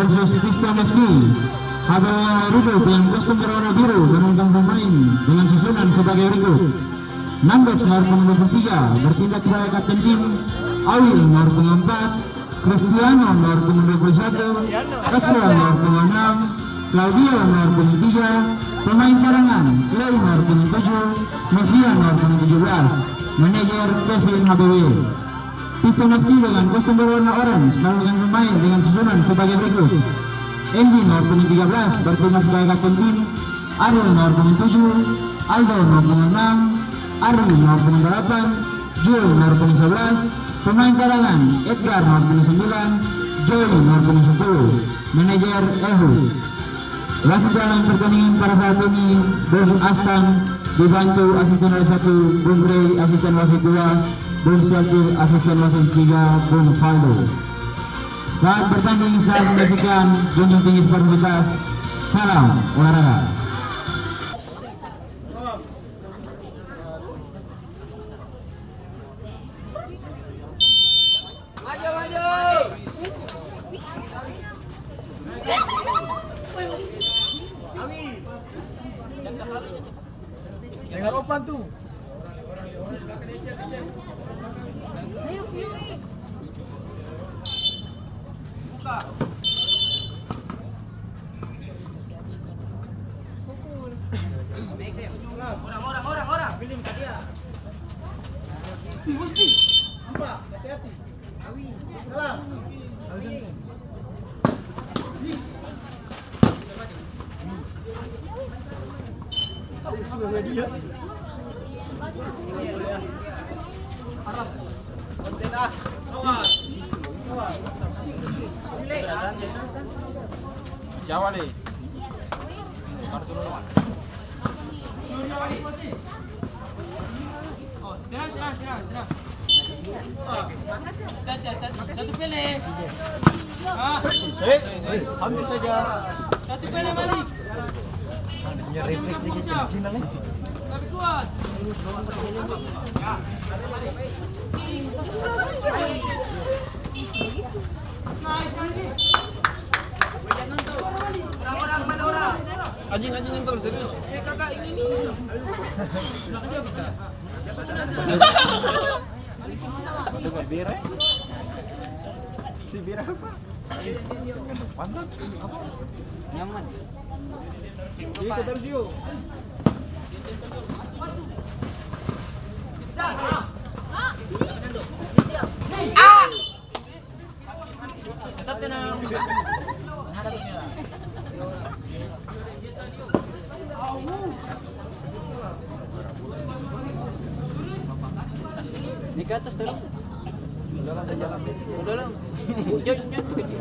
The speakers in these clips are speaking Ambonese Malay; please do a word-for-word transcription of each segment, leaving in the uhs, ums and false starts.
Versus Piston F C, H B W Rido dengan kostum berwarna biru menentang pemain dengan susunan sebagai berikut: Nandos nomor punggung dua puluh tiga, bertindak sebagai kapten tim, Awil nomor punggung empat, Cristiano nomor punggung dua puluh satu, Axel nomor punggung enam, Claudio nomor punggung tiga, pemain cadangan, Clay nomor punggung tujuh, Novia nomor punggung tujuh belas, manajer Kevin H B W. Piston F C dengan kostum berwarna orange menurunkan pemain dengan susunan sebagai berikut: Andy nomor punggung tiga belas, bertindak sebagai kapten tim, Ariel nomor punggung tujuh, Aldo nomor punggung enam, Ardi nomor punggung delapan, Jul nomor punggung sebelas, pemain cadangan, Edgar nomor punggung sembilan, Joy nomor punggung sepuluh, manajer Ehu. Wasit dalam pertandingan pada saat ini, Bung Astan, dibantu asisten wasit satu, Bung Rey, asisten wasit dua, Bung Syakir, asisten wasit tiga, Bung Faldo. Saat bertanding, saat menyaksikan, junjung tinggi sportivitas, salam olahraga. Dengar opan tu. Siapa nih? Tenang, tenang, tenang, tenang. Satu, satu, satu pele. Ah. Eh, eh, ambil saja. Satu pele balik. Punya refleks dikit, kencing, nih. Tapi kuat. Anjing, anjing, yang terlalu serius. Eh, kakak, ini nih. Belakangnya bisa. Tunggu, bira. Si bira apa? Pantat? Apa? Nyaman. Iya, kita taruh dia. Naik ke atas terus. Udah lah, saya jalan. Udah lah. Hujan, hujan. Atas.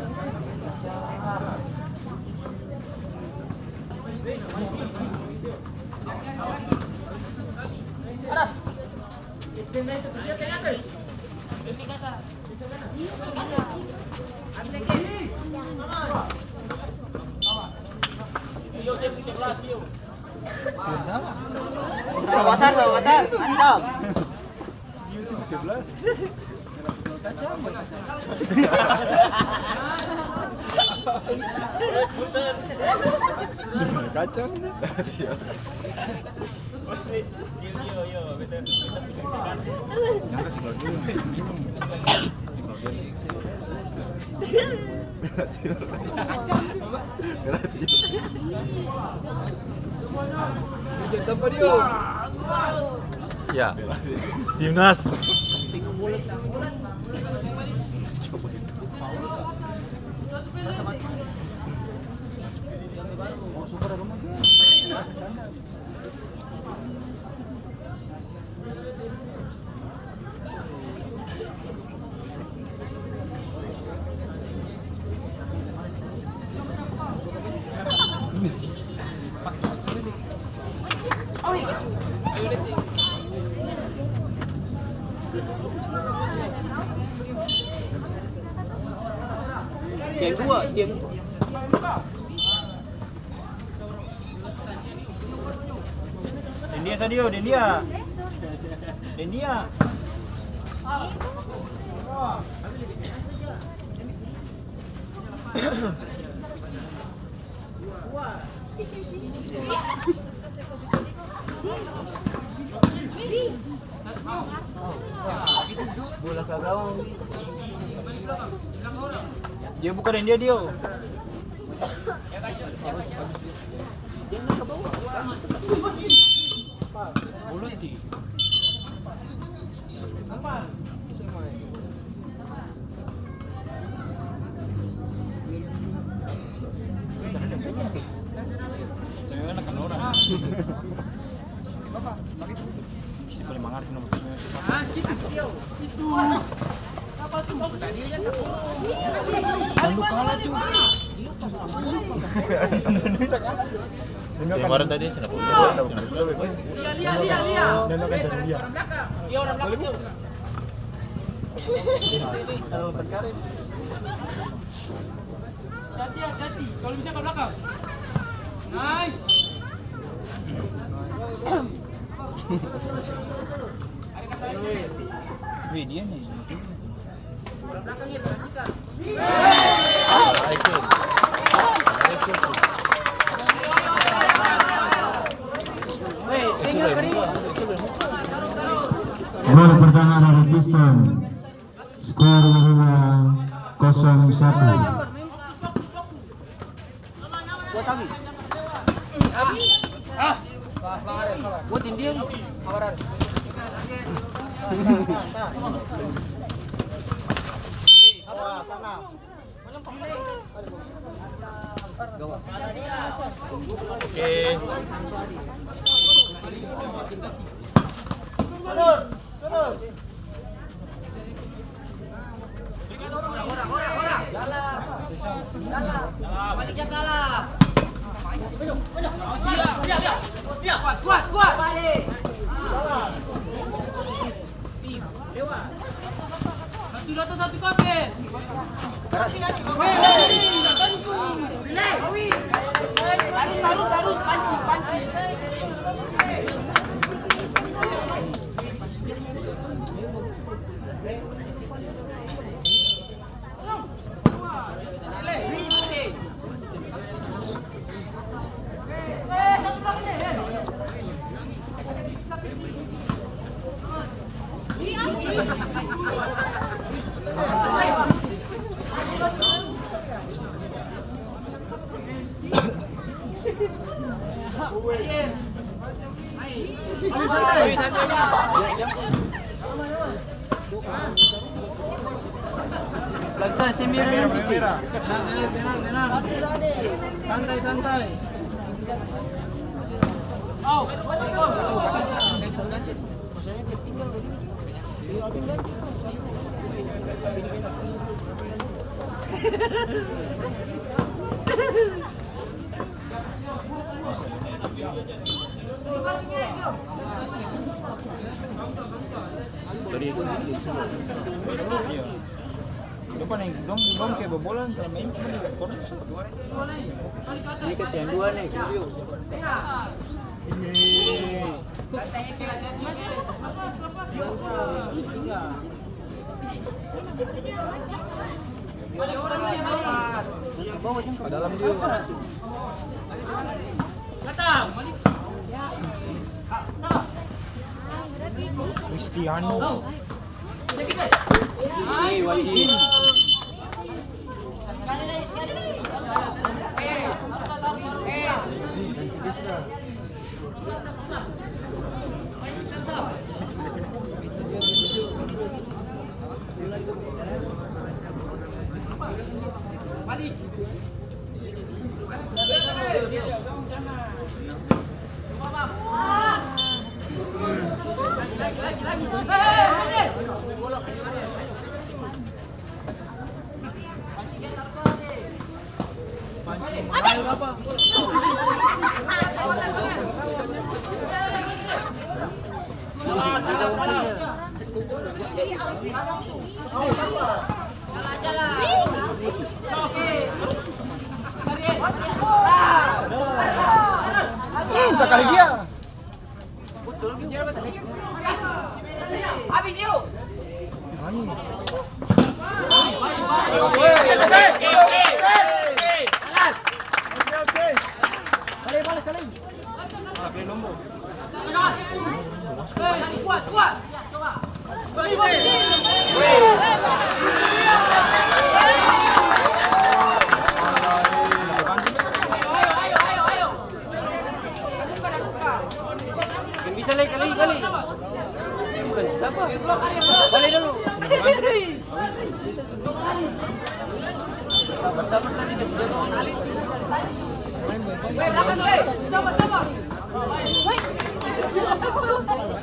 Sama pasar, sama pasar. Mantap. Kacang. Yang kasih keluar dulu. Ya. Timnas. Tiang dua, tiang dua. Deng dia, Sadio, deng dia. Deng dia. Deng dia. Bola ka gawang, Wi. Dia buka deng dia, dia. Buluti. Yang kemarin tadi, sini. Lia, lia, lia, lia. Dia orang belakang tuh. Hati-hati, hati-hati. Kalau bisa ke belakang. Nice. Weh, dia nih. Orang belakang ya, perhatikan. Gol pertama dari Piston. Skor kosong satu. Oke. Kuat, kuat, kuat. Satu data, satu kapten. Tarus, tarus, tarus, pancing, pancing. Santai, santai. Dong paleng, dong, dong kaya babola, selama ini cuma di korner sa. Ini ketian dua nih. Ka dalam dia. Cristiano. Hmm, sakali dia.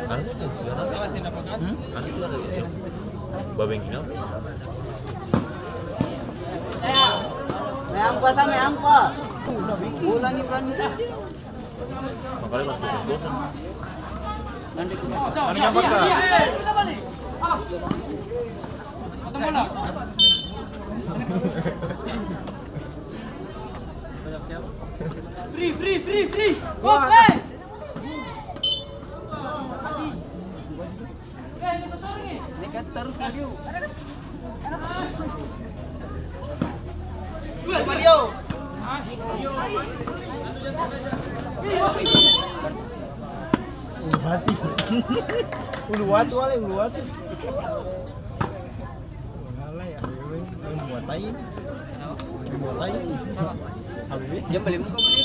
Anu tuh, sekarang. Hmm? Anu tuh ada di babeng kenapa? Meampa sa, meampa. Ulangi, ulangi. Makanya pas gosong-gosong. Kami gampang sa. Free, free, free, free. Oke. Ulu batu. Ulu watu, ale, ulu watu. Ngala ya, ulu watu. Ulu watu. Dia beli muka boleh.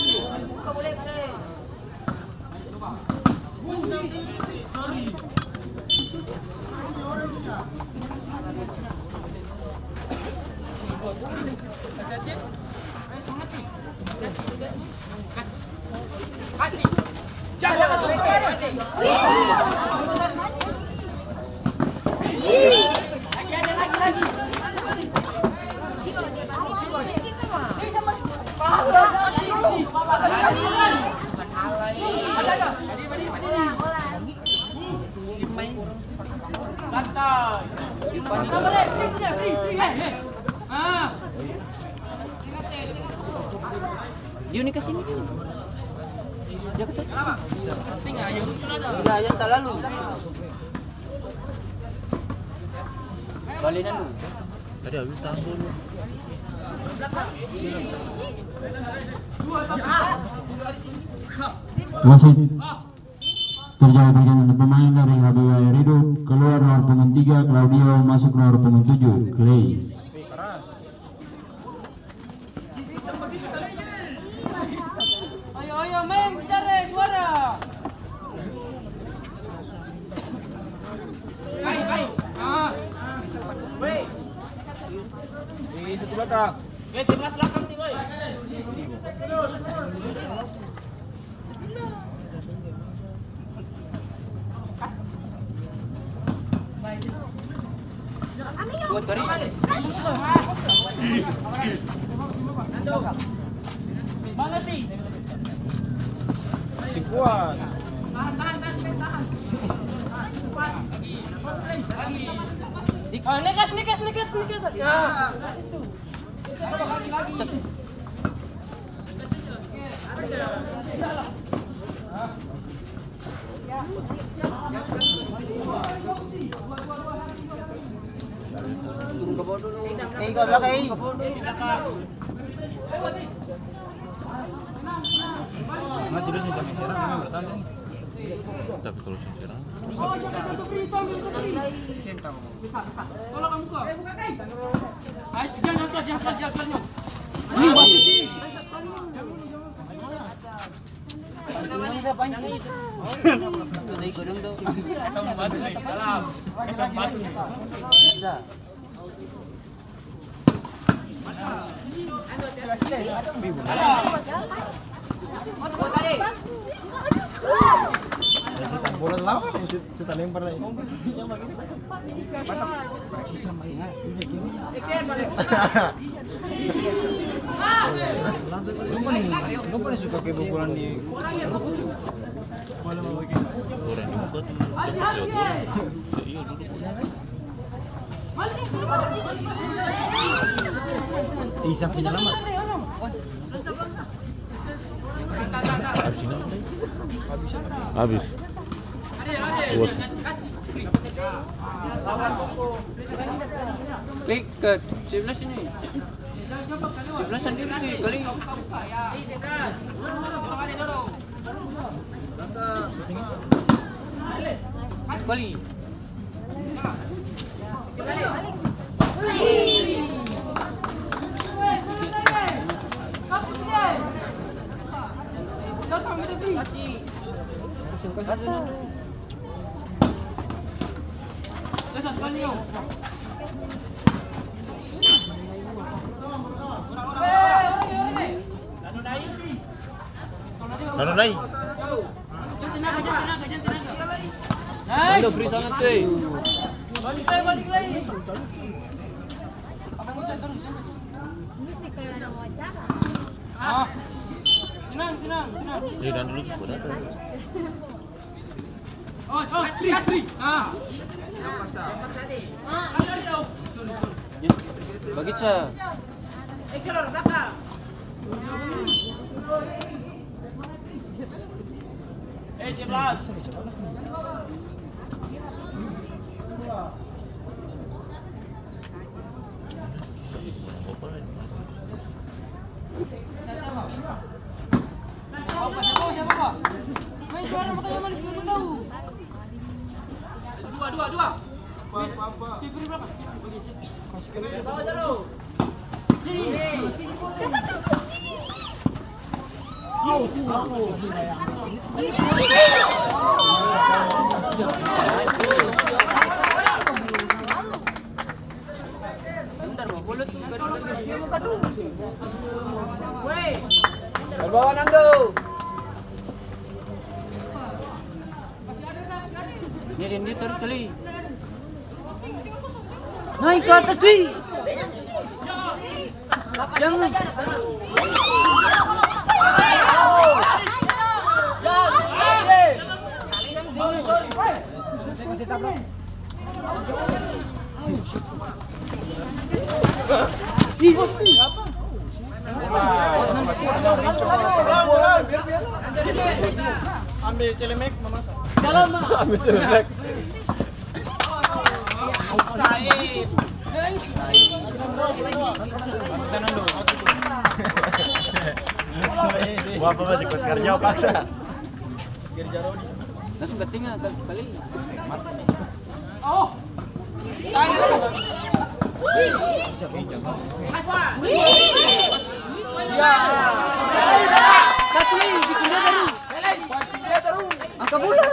Dia ni kasini. Dia kasini. Iya, yang talalu. Balenan dulu. Tadi abis tahan dulu. Wasit. Terjadi pergantian pemain dari H B W Ridho, keluar nomor punggung tiga, Claudio, masuk nomor punggung tujuh, Clay. Ayo, ayo, maeng, bicara, suara. Hai, hai. Ah. Weh. Di satu belakang. Eh, sebelah belakang nih, woi. Kuat, Kari. Mana, Ti? Si kuat. Tahan, tahan, tahan, tahan. Pas. Lagi. Lagi. Ah, nekas, nekas, nekas, nekas. Ya. Eh, ke belakang, eh. Nah, terus nih, kami serang, kami bertahan sini. Tapi kalau sini serang, Bola lawan, maksud, kita lempar lagi. Dong paling, dong paling suka kebobolan di. Orang di muka tuh, dia pas lewat bola. Iya, duduk. Ihsan penyelamat. Habis. Bos. Klik ke sebelah sini. Sebelah sendiri nih, klik. Klik. Anu lai. Ando free sana tuh. Ini sih kayak ada wawancara. Ah. Tenang, tenang, tenang. Iya, dan dulu juga datang. Oh, oh, free, free. Ah. Bagica. Eh, jelas. Dua, dua, dua. Apa, apa, apa? Kasih kali. Terbawa Nando. Ini dia, dia terus kali. Naik ke atas, Wi. Jangan. Ambil celemek, memasak. Ambil celemek. Wah, apa masih kuat kerja paksa. Langsung ke tengah, kali, kali. Satu lagi, bikin dia baru. Angka bola.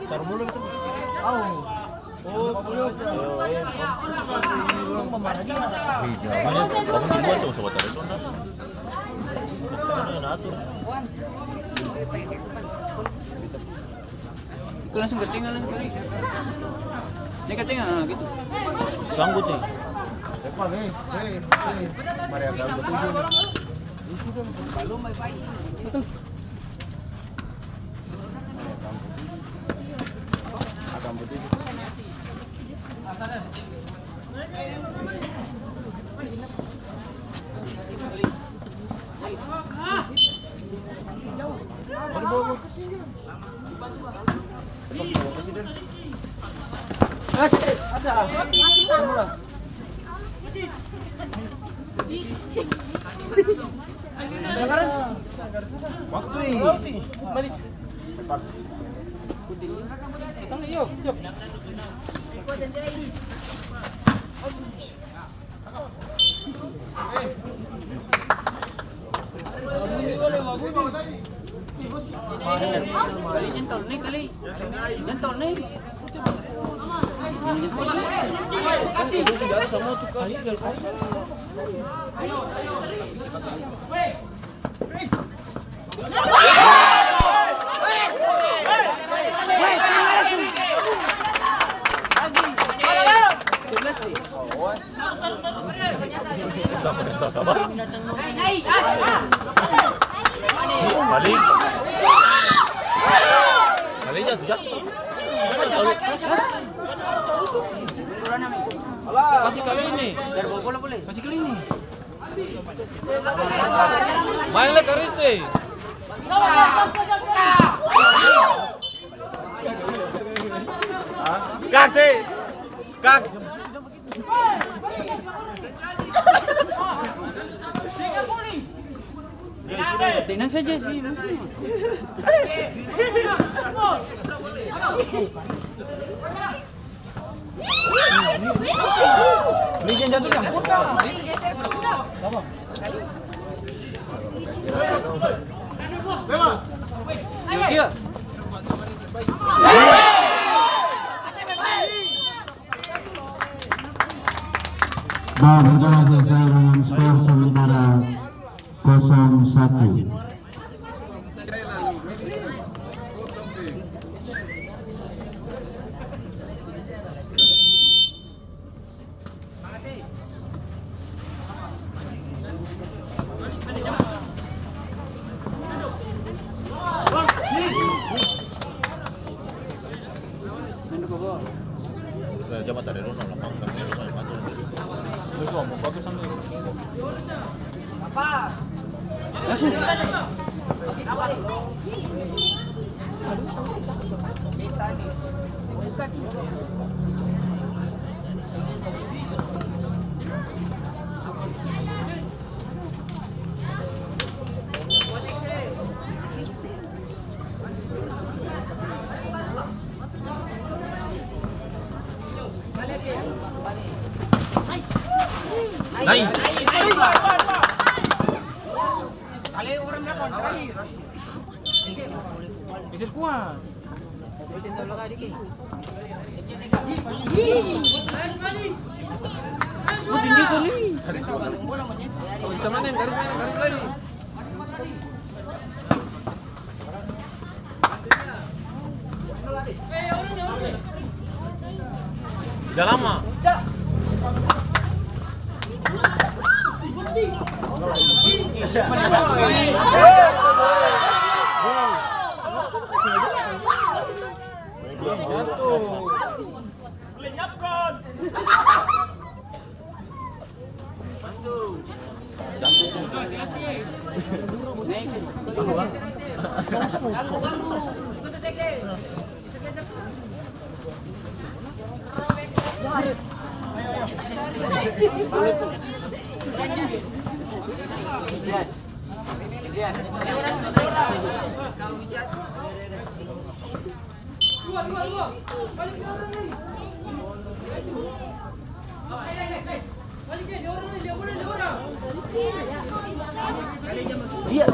Taruh mulu itu. Au. Oh, iya, makanya bangun di luar coba sabatara itu, ntar. Makanya atur. Itu langsung ke tengah, langsung kali. Ini ke tengah, ah, gitu. Ganggu tuh. Epa, weh, weh, weh. Mari, ganggu tuh. Ini sudah, belum, bye-bye. Waktu ini. Kali, jentol, naik, kali. Jentol, naik. Balik. Balik jatuh, jatuh. Kasih kali ini. Kasih kali ini. Maeng le, Karisti. Kak, se. Kak. Tenang saja sih. Dan perkara selesai dengan skor sementara kosong satu. Naik. Geser kuat. Udah lama. Lenyapkan. Iya.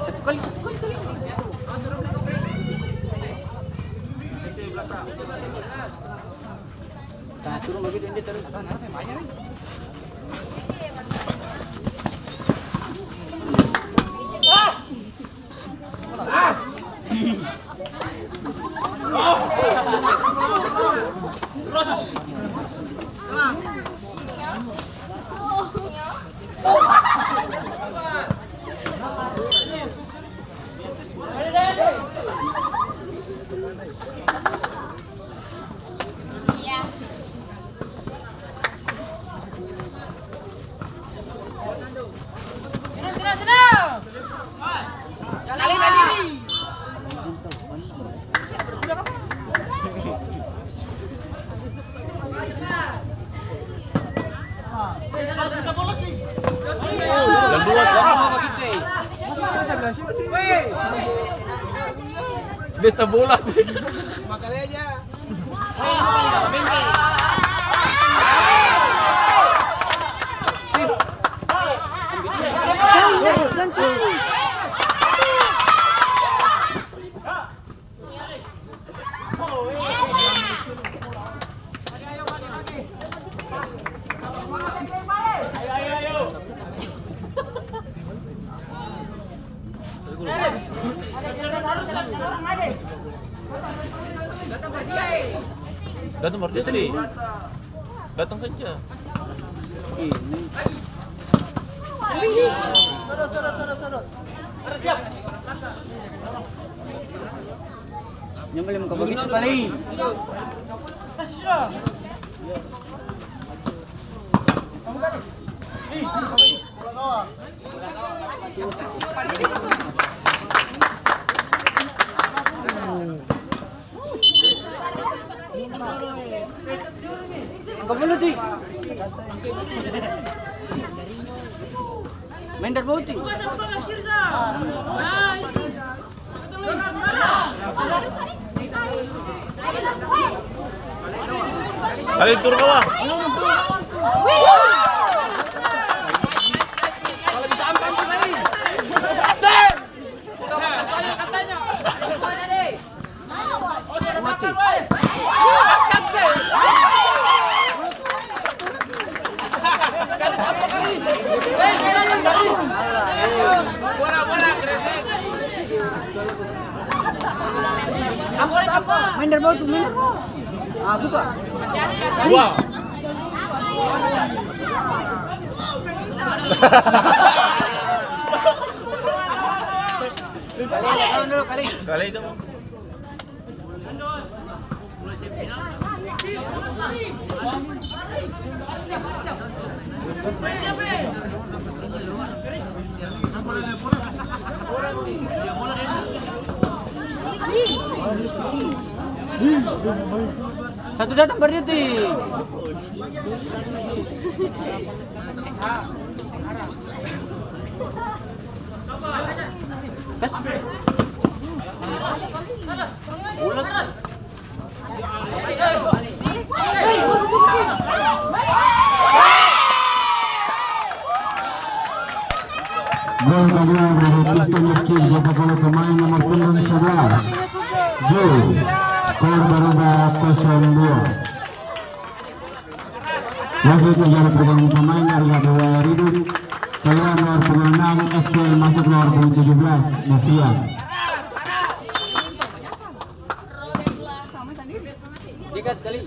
Satu kali, satu kali, kali. Nah, turun bagitu, ini terus. Tenang, tenang, tenang. Jalan sendiri. Beta bola. Datang baru dia tadi. Datang saja. Yang boleh muka begitu kali. Angka bulu, Ti. Main dari bawah, Ti. Kali turun bawah. Main dari bawah tuh, main dari bawah. Ah, buka. Dua. Kali dong. Satu datang baru itu. Gol kedua dari Piston F C, dicetak oleh pemain nomor punggung sebelas, Joe. Skor berubah kosong dua. Wasit menjadi pergantian pemain dari H B W Ridung, keluar nomor punggung enam, Excel, masuk nomor punggung tujuh belas, Novian. Dekat kali.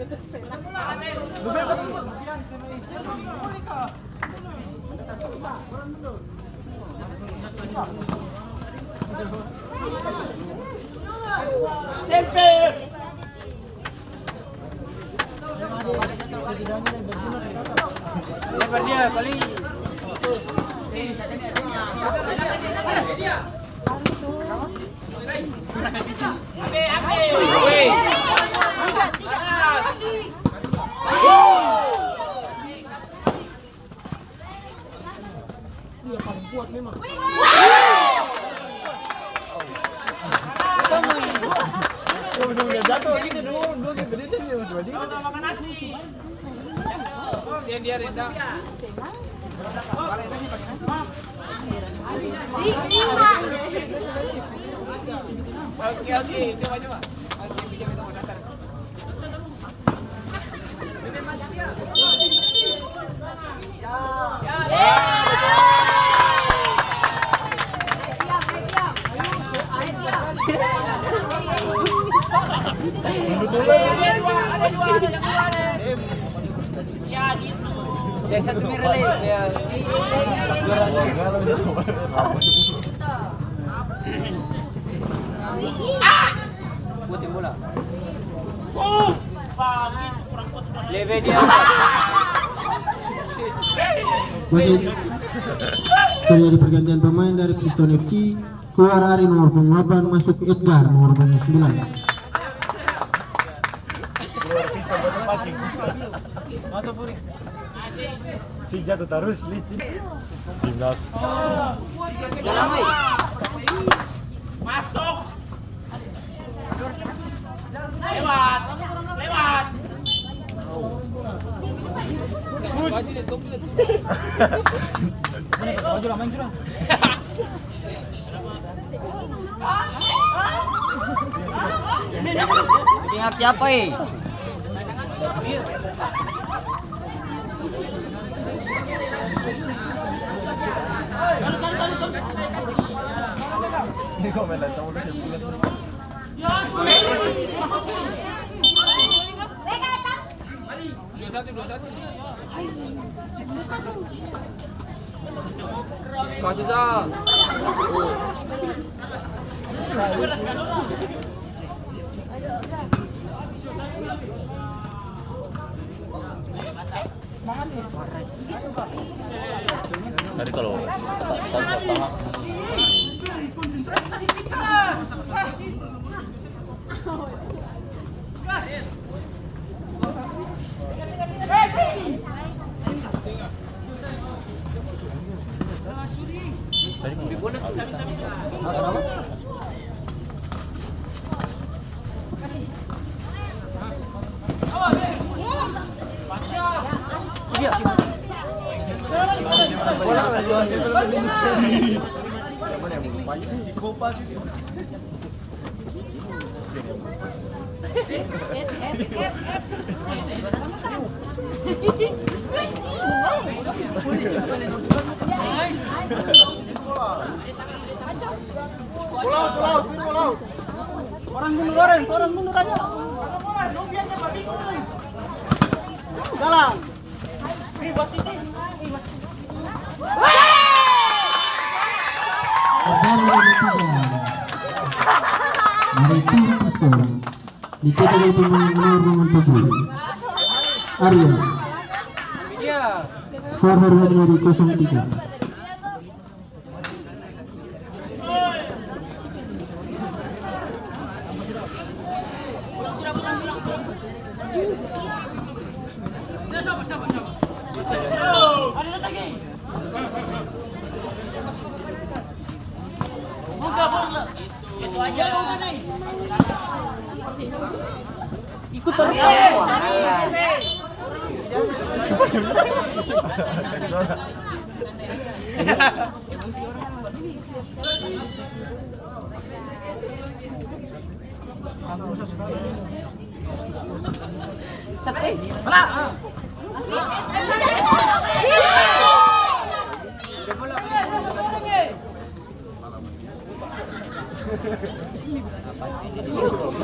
Lebar dia, paling. Iya, paling kuat memang. Kalau misalnya jatuh gitu dulu, dulu gitu, dia jadi harus berdiri. Dia, dia reda. Oke, oke, coba, coba. Oke, bisa, bisa, mau datang. Lebe dia. Masih terjadi pergantian pemain dari Piston F C. Keluar Ari nomor punggung delapan, masuk Edgar nomor punggung sembilan. Masuk, Puri. Si jatuh tarus, Listi. Timnas. Masuk. Lewat. Lewat. Bus. Pihak siapa, eh? Kasih sa. Tadi kalau ta-, ta-, ta-, Pulau, pulau, pulau. Orang mundur, orang, orang mundur aja. Jalan. Pertandingan ketiga. Dari tim Pistol. Dicetak oleh pemain nomor punggung tujuh, Arya. Skor baru menjadi kosong tiga. Ikut terus.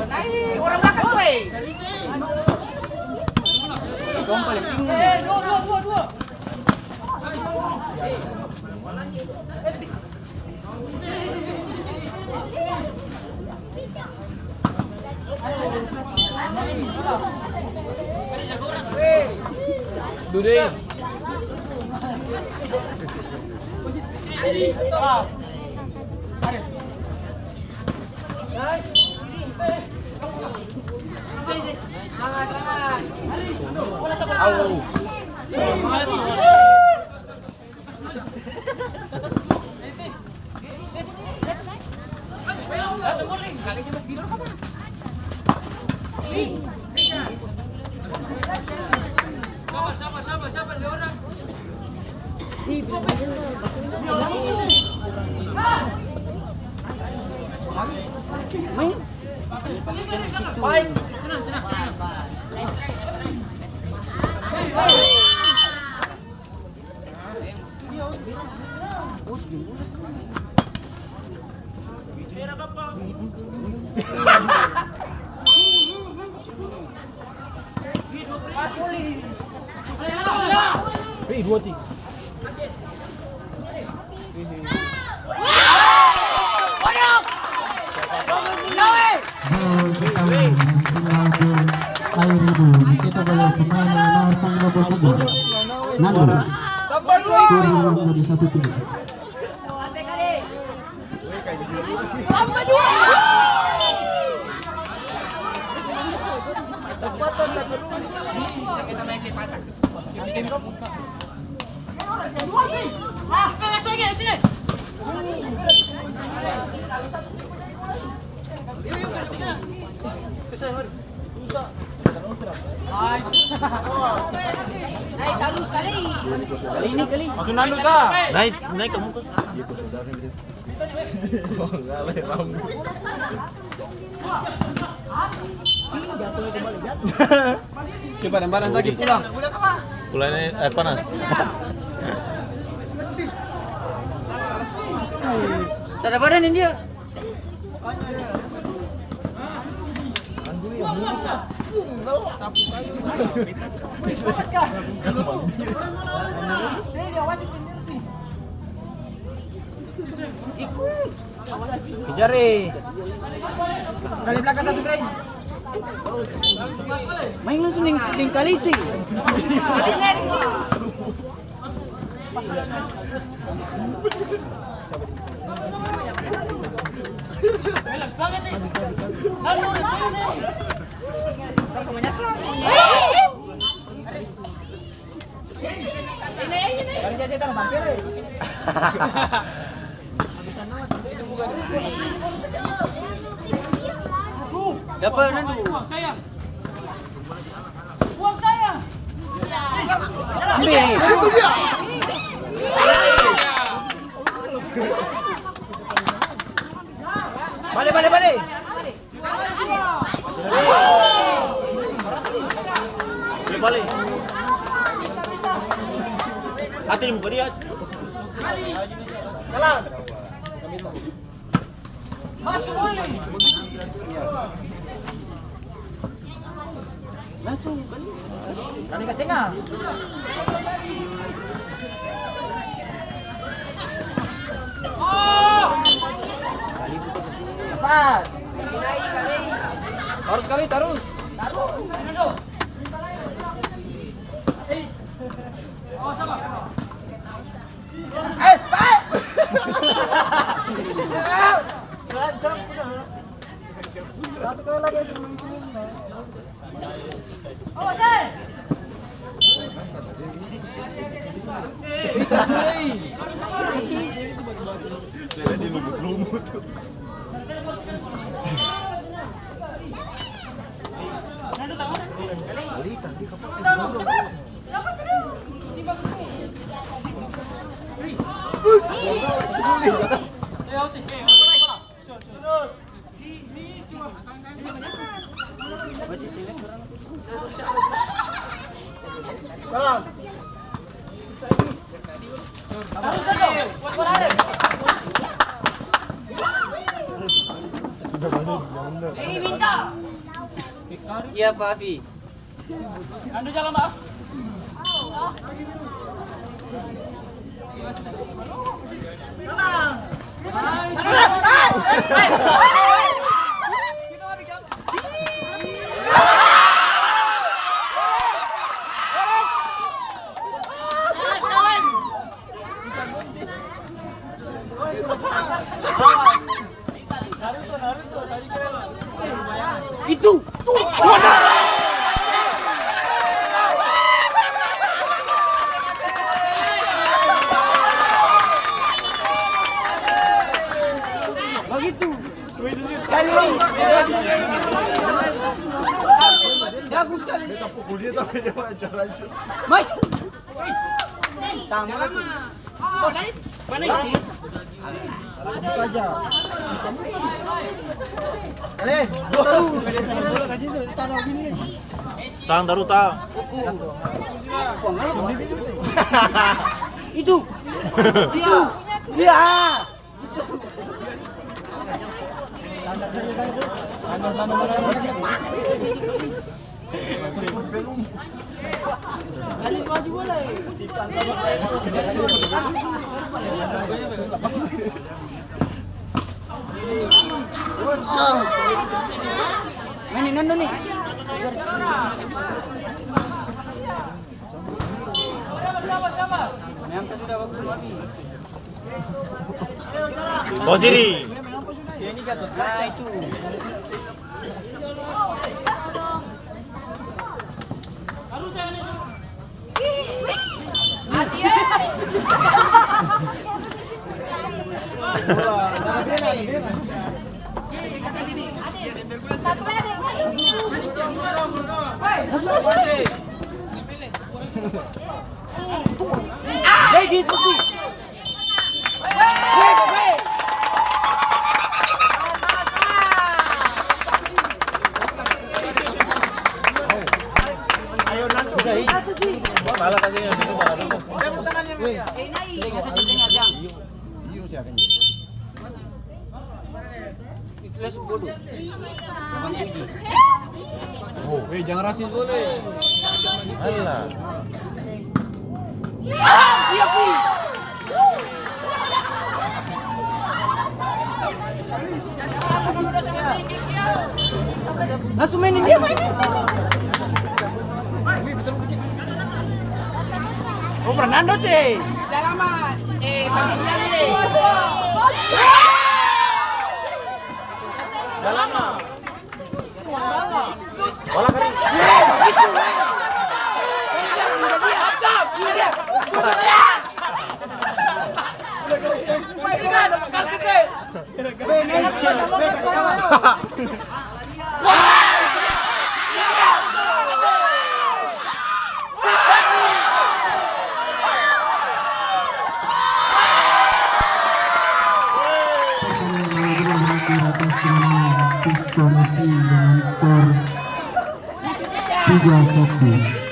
Nai, orang blakang tu, e. Dudu e. Hei, dua tiga. Gol pertama, final gol akhir itu dicetak oleh pemain nomor punggung dua puluh tiga, Nando. Skor berubah menjadi satu tiga. Naik, naik kamu ke. Si badan-badan sakit pulang. Pulang ini air panas. Tada badan ini dia. Kejar, eh. Dari belakang satu, Frank. Maeng langsung deng, deng kaliti. Dapa nandu. Uang saya. Uang saya. Ambil. Itu dia. Bale, bale, bale. Bale, bale. Hati di muka dia. Jalan. Langsung balik. Balik ka tenga. Cepat. Tarus kali, tarus. Eh, eh. Rancang puna. Satu kali lagi, suruh main kuning, nah. Saya di lumut-lumut. Iya, Pak Afi. Andu jalan, Pak. Itu, tuh, wadah. Bagitu. Bagus skali. Beta pukul dia tapi dia maju. Mas. Tang. Mana itu? Buka aja. Tang taru, tang. Itu. Itu. Iya. Ini Nando nih. Posisi. Nah, itu. Itu bodoh. Oh, eh, jangan rasis boleh. Alah. Langsung mainin dia, mainin. Oh, Fernando te. Dalam, eh, sambil dia, eh. Dalam. Pertandingan bola berlangsung atas kemenangan Pistol F C dengan skor tiga satu.